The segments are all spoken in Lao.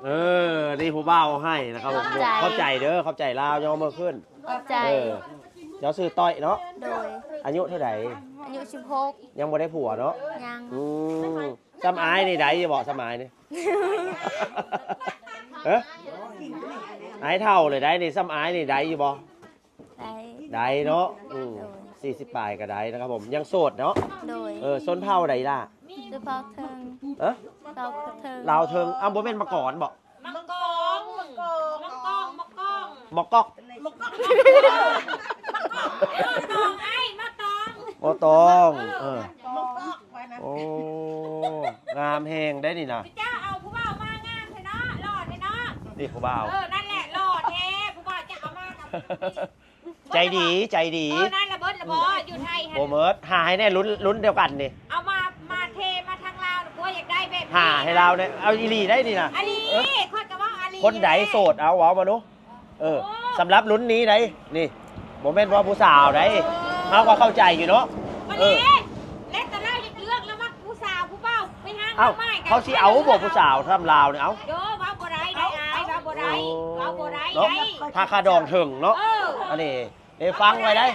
ເອີ ນີ້ຜູ້ບ່າວໃຫ້ນະຄັບ ຂອບໃຈ ຂອບໃຈເດີ ຂອບໃຈລາວ ຍໍເມືອຄືນ ຂອບໃຈ ເອີ ເຈົ້າຊື່ຕ້ອຍເນາະ ໂດຍ ອາຍຸເທົ່າໃດ? ອາຍຸສິບຫົກ ຍັງບໍ່ໄດ້ຜົວເນາະ ຍັງ ອືມ ສ່ຳອ້າຍນີ້ໄດ້ຢູ່ບໍ່? ສ່ຳອ້າຍນີ້ ຮະ ອ້າຍເຖົ້າເລີຍໄດ໋ນີ້ ສ່ຳອ້າຍນີ້ໄດ້ຢູ່ບໍ່? ໄດ້ ໄດ້ເນາະ ອືມ ໂດຍ ສີ່ສິບປາຍກໍໄດ້ນະຄັບຜົມ ຍັງໂສດເນາະ ໂດຍ ເອີ ຊົນເຜົ່າໃດລະ? ຊົນເຜົ່າເທິງ ຮະ ເຜົ່າເທິງ ລາວເທິງ ອ້າວ ບໍ່ແມ່ນມະກອນບໍ? ມະກອງ ມະກອງ ມະກອງ ມະກອງ ມະກອກ ມະກອກ ມະຕອງ ອ້າຍ ມະຕອງ ມະຕອງ ເອີ ເອີ ມະກອກ ໂອ້ ງາມແຮງໄດ໋ນີ້ນະ ເຈົ້າເອົາຜູ້ບ່າວມາງາມແທ້ເນາະ ຫຼໍ່ແທ້ເນາະ ນີ້ຜູ້ບ່າວ ເອີ ນັ້ນແຫຼະ ຫຼໍ່ແທ້ ຜູ້ບ່າວຈະເອົາມາກັບ ໃຈດີ ໃຈດີ ເອີ ນັ້ນລະເບິດລະບໍ ຢູ່ໄທຫັ້ນ ບໍ່ເໝິດ ຫາໃຫ້ແດ່ ລຸ້ນ ລຸ້ນດຽວກັນນີ້ ເອົາມາ ມາເທມາທາງລາວ ຜົວຢາກໄດ້ແບບນີ້ ຫາໃຫ້ລາວແດ່ ເອົາອີ່ຫຼີໄດ໋ນີ້ນະ ອີ່ຫຼີ ເອີ ຂ້ອຍກໍເວົ້າອີ່ຫຼີ ຄົນໃດໂສດ ເອົາ ເວົ້າມາດູ ເອີ ໂອ້ ສຳລັບລຸ້ນນີ້ໄດ໋ນີ້ ບໍ່ແມ່ນວ່າຜູ້ສາວໄດ໋ ເຮົາກໍເຂົ້າໃຈຢູ່ເນາະ ເອີ ແລະຕະລາວຢາກເລືອກລະມັກ ຜູ້ສາວຜູ້ບ່າວໄປຫາ ເອົ້າ ເຂົາຊິເອົາບໍ່ຜູ້ສາວທຳລາວນີ້ ເອົ້າ ໂອ້ ເວົ້າບໍ່ໄດ້ໄດ໋ອ້າຍ ເວົ້າບໍ່ໄດ້ ເວົ້າບໍ່ໄດ້ໄດ໋ ຖ້າຄ່າດອງເຖິງເນາະ ເອີ ອັນນີ້ ເອີ ຟັງໄວ້ໄດ໋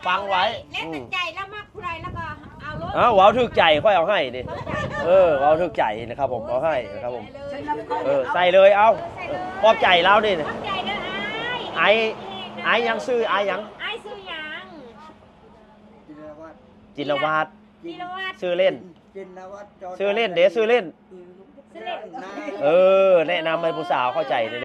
ຟັງໄວ້ ແລ້ວແຕ່ໃຈລາວມັກຜູ້ໃດລາວກໍເອົາໂລດ ເອົ້າ ເວົ້າຖືກໃຈຂ້ອຍເອົາໃຫ້ນີ້ ເອີ ເວົ້າຖືກໃຈນະຄັບຜົມ ເອົາໃຫ້ນະຄັບຜົມ ເອີ ໃສ່ເລີຍ ເອົ້າ ຂອບໃຈລາວນີ້ ຂອບໃຈເດີອ້າຍ ອ້າຍ ອ້າຍຫຍັງ? ຊື່ອ້າຍຫຍັງ? ອ້າຍຊື່ຫຍັງ? ຈິນລະວັດ ຈິນລະວັດ ຊື່ເລ່ນ ຊື່ເລ່ນເດ້ ຊື່ເລ່ນ ເອີ ແນະນຳໃຫ້ຜູ້ສາວເຂົ້າໃຈເດ້